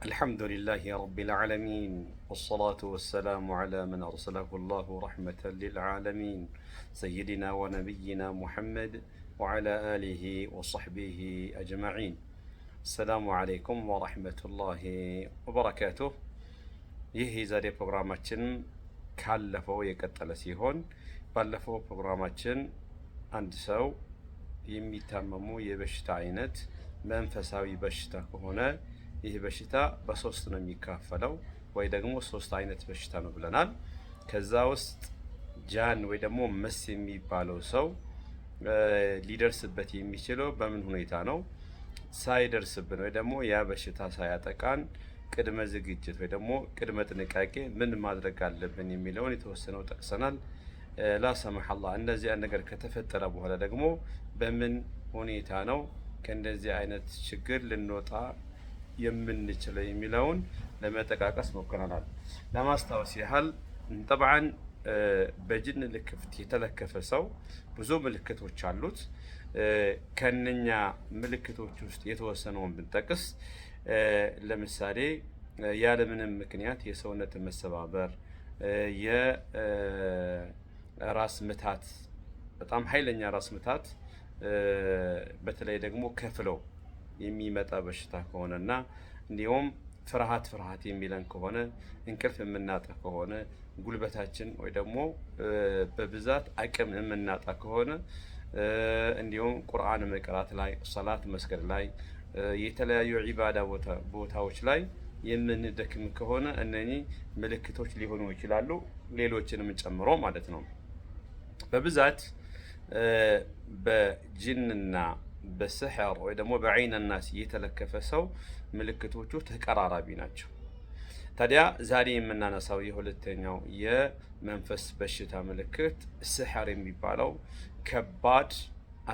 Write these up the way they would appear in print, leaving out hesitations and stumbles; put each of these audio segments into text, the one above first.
الحمد لله رب العالمين، والصلاة والسلام على من أرسله الله رحمة للعالمين، سيدنا ونبينا محمد وعلى آله وصحبه أجمعين. السلام عليكم ورحمة الله وبركاته። ይህ የዛሬ ፕሮግራማችን ካለፈው የቀጠለ ሲሆን፣ ባለፈው ፕሮግራማችን አንድ ሰው የሚታመሙ የበሽታ አይነት መንፈሳዊ በሽታ ከሆነ ይህ በሽታ በሶስት ነው የሚካፈለው ወይ ደግሞ ሶስት አይነት በሽታ ነው ብለናል። ከዛ ውስጥ ጃን ወይ ደግሞ መስ የሚባለው ሰው ሊደርስበት የሚችለው በምን ሁኔታ ነው? ሳይደርስብን ወይ ደግሞ ያ በሽታ ሳያጠቃን ቅድመ ዝግጅት ወይ ደግሞ ቅድመ ጥንቃቄ ምን ማድረግ አለብን የሚለውን የተወሰነው ጠቅሰናል። لا سمح الله እንደዚህ ነገር ከተፈጠረ በኋላ ደግሞ በምን ሁኔታ ነው ከእንደዚህ አይነት ችግር ልንወጣ የምንችለው የሚለውን ለመጠቃቀስ ሞክረናል። ለማስታወስ ያህል طبعا በጅን ልክፍት የተለከፈ ሰው ብዙ ምልክቶች አሉት። ከነኛ ምልክቶች ውስጥ የተወሰነውን ብንጠቅስ፣ ለምሳሌ ያለምንም ምክንያት የሰውነት መሰባበር፣ የራስ ምታት፣ በጣም ኃይለኛ ራስ ምታት፣ በተለይ ደግሞ ከፍለው የሚመጣ በሽታ ከሆነና እንዲሁም ፍርሃት ፍርሃት የሚለን ከሆነ፣ እንቅልፍ የምናጣ ከሆነ፣ ጉልበታችን ወይ ደግሞ በብዛት አቅም የምናጣ ከሆነ፣ እንዲሁም ቁርአን መቅራት ላይ፣ ሰላት መስገድ ላይ፣ የተለያዩ ዒባዳ ቦታዎች ላይ የምንደክም ከሆነ እነኚህ ምልክቶች ሊሆኑ ይችላሉ፣ ሌሎችንም ጨምሮ ማለት ነው። በብዛት በጅንና በስሕር ወይ ደግሞ በ عين الناس የተለከፈ ሰው ምልክቶቹ ተቀራራቢ ናቸው። ታዲያ ዛሬ የምናነሳው የሁለተኛው የመንፈስ በሽታ ምልክት ስሕር የሚባለው ከባድ፣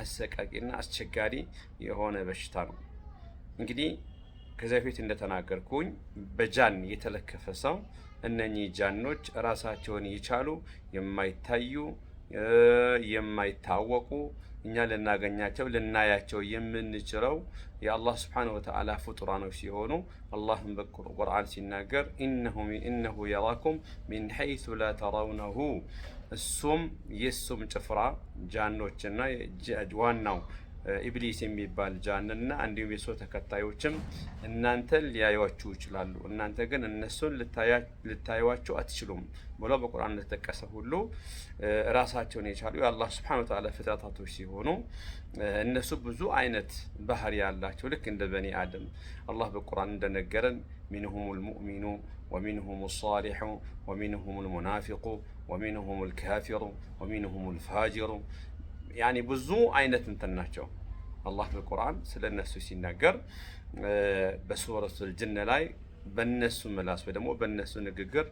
አሰቃቂና አስቸጋሪ የሆነ በሽታ ነው። እንግዲህ ከዚያ በፊት እንደተናገርኩኝ በጃን የተለከፈ ሰው እነኚህ ጃኖች ራሳቸውን የቻሉ፣ የማይታዩ፣ የማይታወቁ፣ እኛ ልናገኛቸው ልናያቸው የምንችለው የአላህ سبحانه وتعالى ፍጡራኖች ሲሆኑ፣ አላህም በቁርአን ሲናገር إنه يراكم من حيث لا ترونه፣ እሱም የእሱም ጭፍራ ጃኖችና ዋናው ኢብሊስ የሚባል ጃንና እንዲሁም የሰው ተከታዮችም እናንተን ሊያዩዋችሁ ይችላሉ፣ እናንተ ግን እነሱን ልታዩዋቸው አትችሉም ብሎ በቁርአን እንደተጠቀሰ ሁሉ፣ ራሳቸውን የቻሉ የአላህ سبحانه وتعالى ፍጥረታቶች ሲሆኑ እነሱ ብዙ አይነት ባህሪ ያላቸው ልክ እንደ በኒ አደም፣ አላህ በቁርአን እንደነገረን منهم المؤمن ومنهم الصالح ومنهم المنافق ومنهم الكافر ومنهم الفاجر፣ يعني ብዙ አይነት እንትን ናቸው። አላህ በቁርአን ስለ እነሱ ሲናገር በሱረቱል ጅን ላይ በእነሱ ምላስ ወይ ደግሞ በእነሱ ንግግር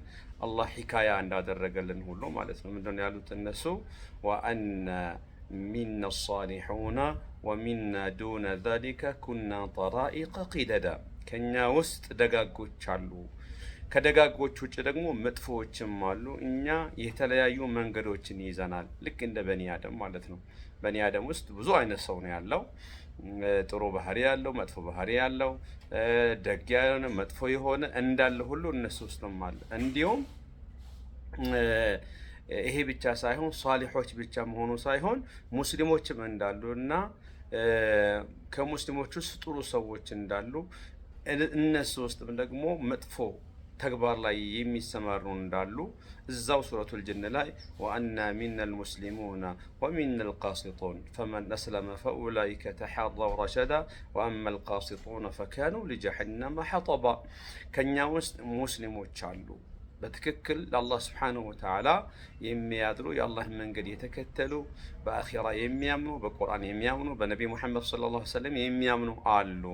አላህ حكاية እንዳደረገልን ሁሉ ማለት ነው። ምንድነው ያሉት እነሱ? وأنا منا الصالحون ومنا دون ذلك كنا طرائق قددا። ከኛ ውስጥ ደጋጎች አሉ፣ ከደጋጎች ውጭ ደግሞ መጥፎዎችም አሉ። እኛ የተለያዩ መንገዶችን ይዘናል። ልክ እንደ በኒ አደም ማለት ነው። በኒ አደም ውስጥ ብዙ አይነት ሰው ነው ያለው። ጥሩ ባህሪ ያለው፣ መጥፎ ባህሪ ያለው፣ ደግ ያልሆነ፣ መጥፎ የሆነ እንዳለ ሁሉ እነሱ ውስጥም አለ። እንዲሁም ይሄ ብቻ ሳይሆን፣ ሷሊሖች ብቻ መሆኑ ሳይሆን፣ ሙስሊሞችም እንዳሉ እና ከሙስሊሞች ውስጥ ጥሩ ሰዎች እንዳሉ፣ እነሱ ውስጥም ደግሞ መጥፎ ተግባር ላይ የሚሰማሩ እንዳሉ እዛው ሱረቱል ጅን ላይ وأنا منا المسلمون ومنا القاسطون فمن أسلم فأولئك تحروا رشدا وأما القاسطون فكانوا لجهنم حطبا። ከኛ ውስጥ ሙስሊሞች አሉ፣ በትክክል ለአላህ سبحانه وتعالى የሚያድሩ፣ የአላህን መንገድ የተከተሉ፣ በአኺራ የሚያምኑ፣ በቁርአን የሚያምኑ፣ በነቢ ሙሐመድ صلى الله عليه وسلم የሚያምኑ አሉ።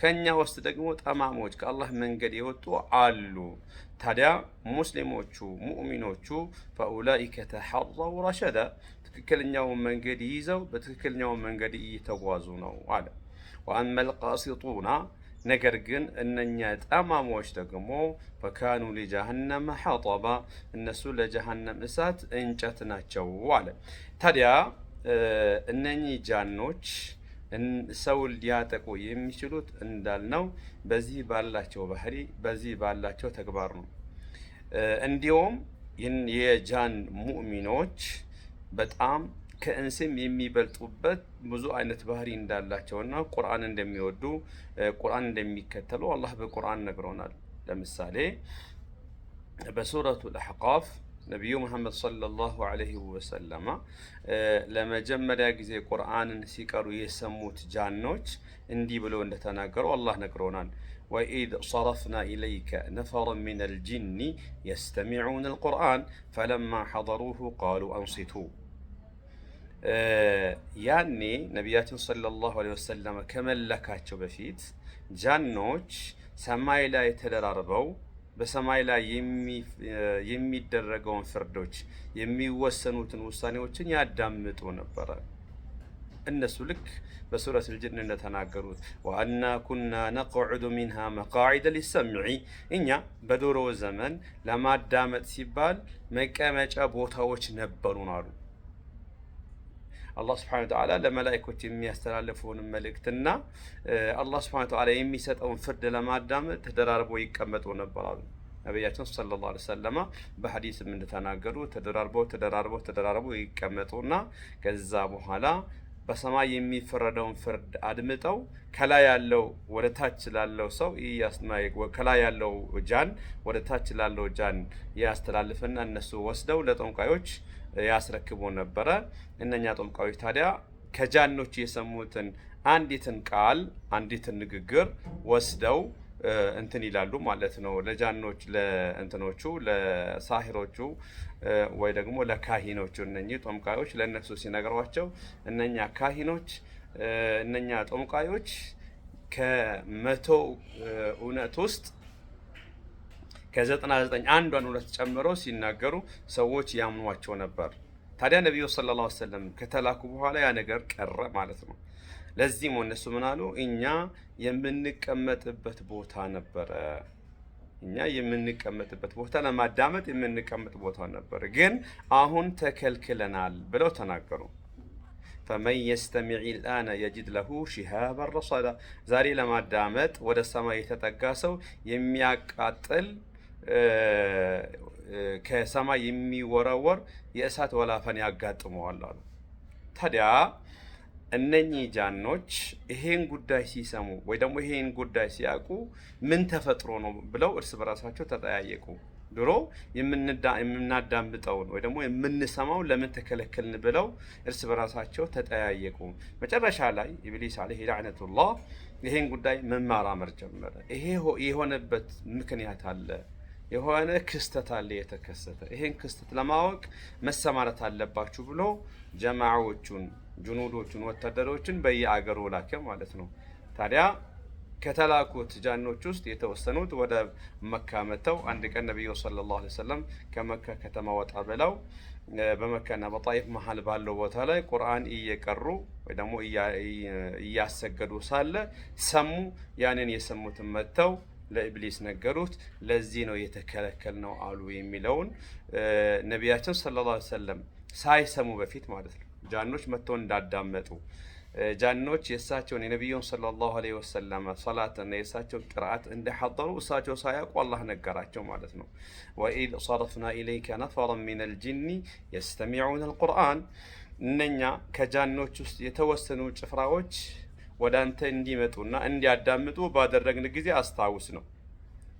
ከኛ ውስጥ ደግሞ ጠማሞች፣ ከአላህ መንገድ የወጡ አሉ። ታዲያ ሙስሊሞቹ ሙእሚኖቹ فأولئك تحروا رشدا፣ ትክክለኛውን መንገድ ይዘው በትክክለኛው መንገድ እየተጓዙ ነው አለ። وأما القاسطون፣ ነገር ግን እነኛ ጠማሞች ደግሞ فكانوا لجهنم حطبا፣ እነሱ ለጀሃነም እሳት እንጨት ናቸው አለ። ታዲያ እነኚህ ጃኖች ሰውን ሊያጠቁ የሚችሉት እንዳልነው በዚህ ባላቸው ባህሪ፣ በዚህ ባላቸው ተግባር ነው። እንዲሁም የጃን ሙእሚኖች በጣም ከእንስም የሚበልጡበት ብዙ አይነት ባህሪ እንዳላቸውና ቁርአን እንደሚወዱ፣ ቁርአን እንደሚከተሉ አላህ በቁርአን ነግሮናል። ለምሳሌ በሱረቱ አሕቃፍ ነቢዩ መሐመድ ሰለላሁ ዐለይሂ ወሰለማ ለመጀመሪያ ጊዜ ቁርአንን ሲቀሩ የሰሙት ጃኖች እንዲህ ብለው እንደተናገሩ አላህ ነግሮናል። وإذ صرفنا إليك نفرا من الجن يستمعون القرآن فلما حضروه قالوا أنصتوا። ያኔ ነቢያችን ሰለላሁ ዐለይሂ ወሰለም ከመላካቸው በፊት ጃኖች ሰማይ ላይ ተደራርበው በሰማይ ላይ የሚደረገውን ፍርዶች፣ የሚወሰኑትን ውሳኔዎችን ያዳምጡ ነበረ። እነሱ ልክ በሱረት ልጅን እንደተናገሩት وأنا كنا نقعد منها مقاعد للسمع፣ እኛ በድሮ ዘመን ለማዳመጥ ሲባል መቀመጫ ቦታዎች ነበሩን አሉ። አላህ ስብሐነ ወተዓላ ለመላኢኮች የሚያስተላልፈውን መልእክትና አላህ ስብሐነ ወተዓላ የሚሰጠውን ፍርድ ለማዳመጥ ተደራርቦ ይቀመጡ ነበር አሉ። ነቢያችን ሰለላሁ ዐለይሂ ወሰለም በሐዲስም እንደተናገሩ ተደራርበው ተደራርበው ተደራርበው ይቀመጡና ከዛ በኋላ በሰማይ የሚፈረደውን ፍርድ አድምጠው ከላይ ያለው ወደ ታች ላለው ሰው፣ ከላይ ያለው ጃን ወደ ታች ላለው ጃን ያስተላልፍና እነሱ ወስደው ለጠንቋዮች ያስረክቡ ነበረ። እነኛ ጠንቋዮች ታዲያ ከጃኖች የሰሙትን አንዲትን ቃል፣ አንዲትን ንግግር ወስደው እንትን ይላሉ ማለት ነው። ለጃኖች፣ ለእንትኖቹ፣ ለሳሂሮቹ ወይ ደግሞ ለካሂኖቹ፣ እነኚህ ጠንቋዮች ለእነሱ ሲነግሯቸው እነኛ ካሂኖች፣ እነኛ ጠንቋዮች ከ100 እውነት ውስጥ ከ99 አንዷን እውነት ጨምረው ሲናገሩ ሰዎች ያምኗቸው ነበር። ታዲያ ነቢዩ ሰለላሁ ዐለይሂ ወሰለም ከተላኩ በኋላ ያ ነገር ቀረ ማለት ነው። ለዚህም እነሱ ምን አሉ? እኛ የምንቀመጥበት ቦታ ነበረ። እኛ የምንቀመጥበት ቦታ፣ ለማዳመጥ የምንቀመጥ ቦታ ነበር፣ ግን አሁን ተከልክለናል ብለው ተናገሩ። فمن يستمع الآن يجد له شهابا رصدا፣ ዛሬ ለማዳመጥ ወደ ሰማይ የተጠጋ ሰው የሚያቃጥል ከሰማይ የሚወረወር የእሳት ወላፈን ያጋጥመዋል አሉ። ታዲያ እነኚህ ጃኖች ይሄን ጉዳይ ሲሰሙ ወይ ደግሞ ይሄን ጉዳይ ሲያውቁ ምን ተፈጥሮ ነው ብለው እርስ በራሳቸው ተጠያየቁ። ድሮ የምናዳምጠውን ወይ ደግሞ የምንሰማውን ለምን ተከለከልን ብለው እርስ በራሳቸው ተጠያየቁ። መጨረሻ ላይ ኢብሊስ ዓለይሂ ለዕነቱላህ ይሄን ጉዳይ መመራመር ጀመረ። ይሄ የሆነበት ምክንያት አለ፣ የሆነ ክስተት አለ የተከሰተ። ይሄን ክስተት ለማወቅ መሰማራት አለባችሁ ብሎ ጀማዓዎቹን፣ ጁኑዶቹን፣ ወታደሮችን በየአገሩ ላከ ማለት ነው። ታዲያ ከተላኩት ጃኖች ውስጥ የተወሰኑት ወደ መካ መጥተው አንድ ቀን ነቢዩ ሰለላሁ ዐለይሂ ወሰለም ከመካ ከተማ ወጣ ብለው በመካና በጣይፍ መሀል ባለው ቦታ ላይ ቁርአን እየቀሩ ወይ ደግሞ እያሰገዱ ሳለ ሰሙ። ያንን የሰሙትን መጥተው ለኢብሊስ ነገሩት። ለዚህ ነው የተከለከል ነው አሉ የሚለውን ነቢያችን ሰለላሁ ዐለይሂ ወሰለም ሳይሰሙ በፊት ማለት ነው። ጃኖች መጥተው እንዳዳመጡ፣ ጃኖች የእሳቸውን የነቢዩን ሰለላሁ ዐለይሂ ወሰለም ሰላትና የእሳቸውን ቅርአት እንደሐضሩ እሳቸው ሳያውቁ አላህ ነገራቸው ማለት ነው። وإذ صرفنا إليك نفرا من الجن يستمعون القرآن፣ እነኛ ከጃኖች ውስጥ የተወሰኑ ጭፍራዎች ወደ አንተ እንዲመጡና እንዲያዳምጡ ባደረግን ጊዜ አስታውስ ነው።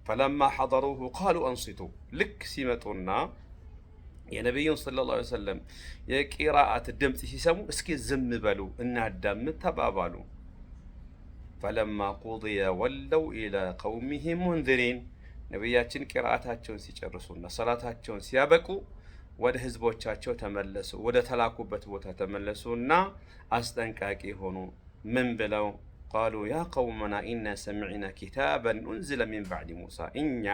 فلما حضروه قالوا أنصتوا፣ ልክ ሲመጡና የነቢዩን ሰለላሁ ዐለይሂ ወሰለም የቂራአት ድምፅ ሲሰሙ እስኪ ዝም በሉ እናዳምጥ ተባባሉ። فلما قضي ولوا إلى قومهم منذرين፣ ነቢያችን ቂራአታቸውን ሲጨርሱና ሰላታቸውን ሲያበቁ ወደ ህዝቦቻቸው ተመለሱ፣ ወደ ተላኩበት ቦታ ተመለሱና አስጠንቃቂ ሆኑ። ምን ብለው? قالوا يا قومنا إنا سمعنا كتابا أنزل من بعد موسى፣ እኛ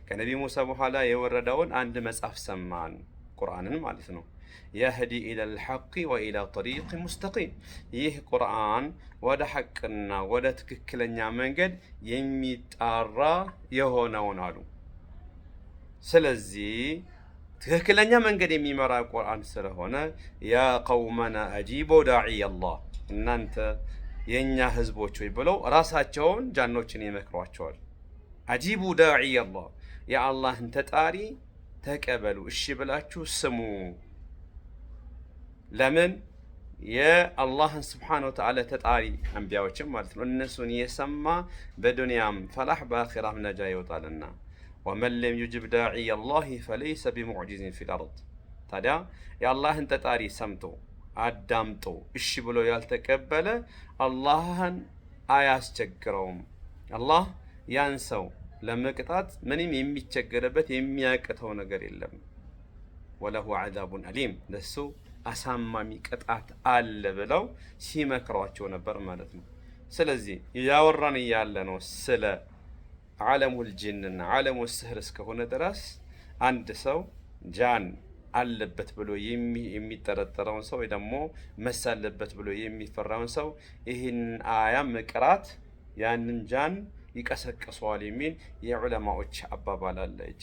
ከነቢ ሙሳ በኋላ የወረደውን አንድ መጽሐፍ ሰማን፣ ቁርአንን ማለት ነው። يهدي إلى الحق وإلى طريق مستقيم፣ ይህ ቁርአን ወደ ሐቅና ወደ ትክክለኛ መንገድ የሚጣራ የሆነውን አሉ። ስለዚህ ትክክለኛ መንገድ የሚመራ ቁርአን ስለሆነ يا قومنا أجيبوا داعي الله፣ እናንተ የእኛ ህዝቦች ወይ ብለው ራሳቸውን ጃኖችን ይመክሯቸዋል። أجيبوا داعي الله፣ የአላህን ተጣሪ ተቀበሉ፣ እሺ ብላችሁ ስሙ። ለምን? የአላህን سبحانه وتعالى ተጣሪ አንቢያዎችም ማለት ነው። እነሱን የሰማ በዱንያም ፈላህ በአኺራም ነጃ ይወጣልና። ومن لم يجب داعي الله فليس بمعجز في الأرض። ታዲያ የአላህን ተጣሪ ሰምቶ አዳምጦ እሺ ብሎ ያልተቀበለ አላህን አያስቸግረውም። አላህ ያን ሰው ለመቅጣት ምንም የሚቸገርበት የሚያቅተው ነገር የለም። وله عذاب أليم፣ ለሱ አሳማሚ ቅጣት አለ ብለው ሲመክሯቸው ነበር ማለት ነው። ስለዚህ እያወራን እያለ ነው ስለ عالم الجن ና عالم السحر እስከሆነ ድረስ አንድ ሰው ጃን አለበት ብሎ የሚጠረጠረውን ሰው ወይ ደግሞ መስ አለበት ብሎ የሚፈራውን ሰው ይህን አያ መቅራት ያንን ጃን ይቀሰቅሰዋል የሚል የዑለማዎች አባባል አለ። እቺ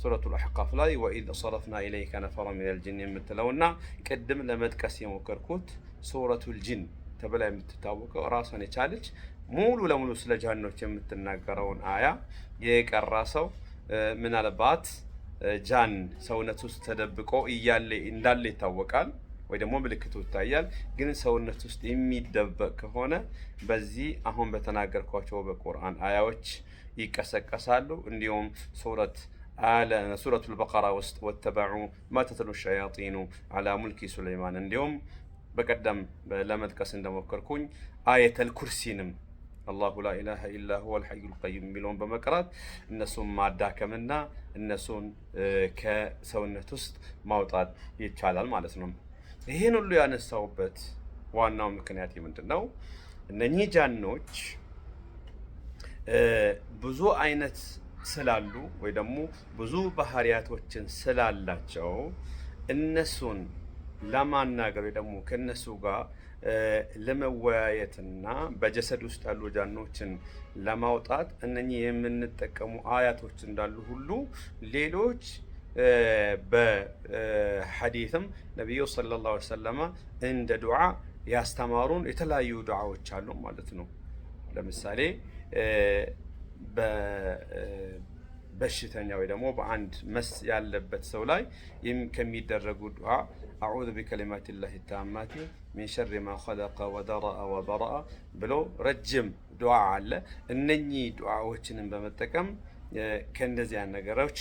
ሱረቱል አሕቃፍ ላይ وإذ صرفنا إليك نفرا من الجن የምትለውና ቅድም ለመጥቀስ የሞከርኩት ሱረቱል ጅን ተብላ የምትታወቀው ራሷን የቻለች ሙሉ ለሙሉ ስለ ጃኖች የምትናገረውን አያ የቀራ ሰው ምናልባት ጃን ሰውነት ውስጥ ተደብቆ እያለ እንዳለ ይታወቃል፣ ወይ ደግሞ ምልክቱ ይታያል። ግን ሰውነት ውስጥ የሚደበቅ ከሆነ በዚህ አሁን በተናገርኳቸው በቁርአን አያዎች ይቀሰቀሳሉ። እንዲሁም ሱረቱል በቀራ ውስጥ واتبعوا ما تتلو الشياطين على ملك سليمان፣ እንዲሁም በቀደም ለመጥቀስ እንደሞከርኩኝ አየተል ኩርሲንም الله لا إله إلا هو الحي القيوم የሚለውን በመቅራት እነሱን ማዳከምና እነሱን ከሰውነት ውስጥ ማውጣት ይቻላል ማለት ነው። ይህን ሁሉ ያነሳውበት ዋናው ምክንያት ምንድን ነው? እነኚህ ጃኖች ብዙ አይነት ስላሉ ወይ ደግሞ ብዙ ባህሪያቶችን ስላላቸው እነሱን ለማናገር ወይ ደግሞ ከእነሱ ጋር ለመወያየትና በጀሰድ ውስጥ ያሉ ጃኖችን ለማውጣት እነኚህ የምንጠቀሙ አያቶች እንዳሉ ሁሉ ሌሎች በሐዲትም ነቢዩ صلى الله عليه وسلم እንደ ዱዓ ያስተማሩን የተለያዩ ዱዓዎች አሉ ማለት ነው። ለምሳሌ በበሽተኛ ወይ ደግሞ በአንድ መስ ያለበት ሰው ላይ ከሚደረጉ ዱዓ أعوذ بكلمات الله التامات من شر ما خلق وذرأ وبرأ ብሎ ረጅም ዱዓ አለ። እነኚህ ዱዓዎችንን በመጠቀም ከእንደዚያ ነገሮች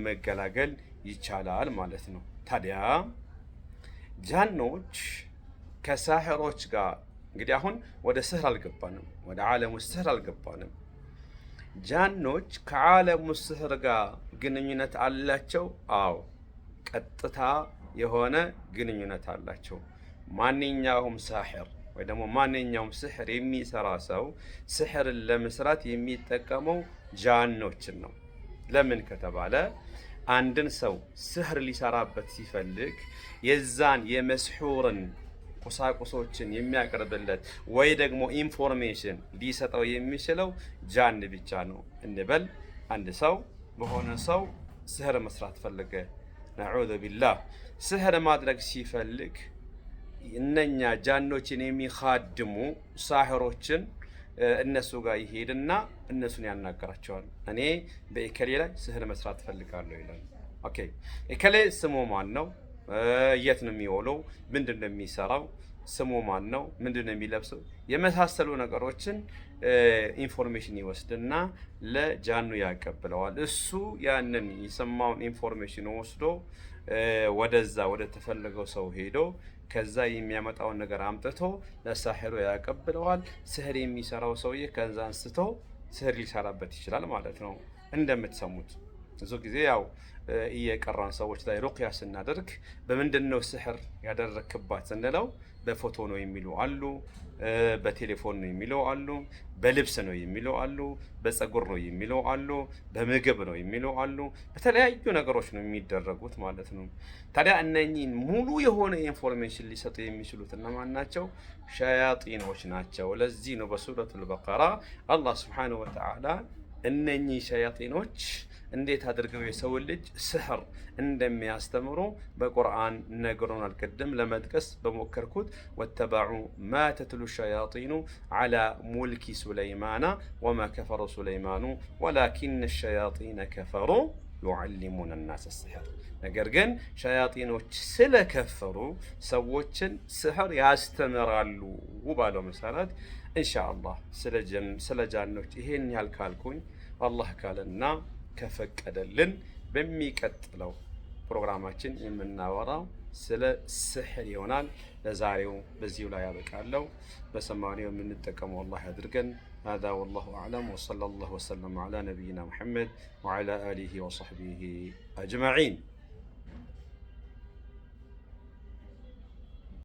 መገላገል ይቻላል ማለት ነው። ታዲያ ጃኖች ከሳሕሮች ጋር እንግዲህ አሁን ወደ ስህር አልገባንም፣ ወደ ዓለሙ ስህር አልገባንም። ጃኖች ከዓለሙ ስህር ጋር ግንኙነት አላቸው? አዎ፣ ቀጥታ የሆነ ግንኙነት አላቸው። ማንኛውም ሳሕር ወይ ደግሞ ማንኛውም ስሕር የሚሰራ ሰው ስሕርን ለመስራት የሚጠቀመው ጃኖችን ነው። ለምን ከተባለ አንድን ሰው ስሕር ሊሰራበት ሲፈልግ የዛን የመስሑርን ቁሳቁሶችን የሚያቀርብለት ወይ ደግሞ information ሊሰጠው የሚችለው ጃን ብቻ ነው። እንበል አንድ ሰው በሆነ ሰው ስሕር መስራት ፈለገ፣ نعوذ بالله። ስሕር ማድረግ ሲፈልግ እነኛ ጃኖችን የሚኻድሙ ሳሕሮችን እነሱ ጋር ይሄድና እነሱን ያናገራቸዋል። እኔ በእከሌ ላይ ስህር መስራት ፈልጋለሁ ይላል። Okay፣ እከሌ ስሙ ማን ነው? የት ነው የሚውለው? ምንድን ነው የሚሰራው? ስሙ ማን ነው? ምንድን ነው የሚለብሰው? የመሳሰሉ ነገሮችን information ይወስድና ለጃኑ ያቀብለዋል። እሱ ያንን የሰማውን information ወስዶ ወደዛ ወደ ተፈለገው ሰው ሄዶ ከዛ የሚያመጣውን ነገር አምጥቶ ለሳሕሩ ያቀብለዋል። ስህር የሚሰራው ሰውዬ ከዛ አንስቶ ስህር ሊሰራበት ይችላል ማለት ነው። እንደምትሰሙት ብዙ ጊዜ ያው እየቀራን ሰዎች ላይ ሩቅያ ስናደርግ በምንድን ነው ስሕር ያደረክባት ስንለው በፎቶ ነው የሚሉ አሉ፣ በቴሌፎን ነው የሚለው አሉ፣ በልብስ ነው የሚለው አሉ፣ በጸጉር ነው የሚለው አሉ፣ በምግብ ነው የሚለው አሉ። በተለያዩ ነገሮች ነው የሚደረጉት ማለት ነው። ታዲያ እነኚህን ሙሉ የሆነ information ሊሰጡ የሚችሉት እነማን ናቸው? ሸያጢኖች ናቸው። ለዚህ ነው በሱረቱል በቀራ አላህ سبحانه وتعالى እነኚህ ሸያጢኖች እንዴት አድርገው የሰውን ልጅ ስሕር እንደሚያስተምሩ በቁርአን ነግሮናል። ቅድም ለመጥቀስ በሞከርኩት واتبعوا ما تتلو الشياطين على ملك سليمان وما كفر سليمان ولكن الشياطين كفروا يعلمون الناس السحر። ነገር ግን ሸያጢኖች ስለከፈሩ ሰዎችን ስሕር ያስተምራሉ ባለው መሰረት ኢንሻአላህ ስለ ጃኖች ይሄን ያህል ካልኩኝ፣ አላህ ካለና ከፈቀደልን በሚቀጥለው ፕሮግራማችን የምናወራው ስለ ስሕር ይሆናል። ለዛሬው በዚሁ ላይ ያበቃለሁ። በሰማነው የምንጠቀመው አላህ ያድርገን። هذا والله أعلم وصلى الله وسلم على نبينا محمد وعلى آله وصحبه أجمعين.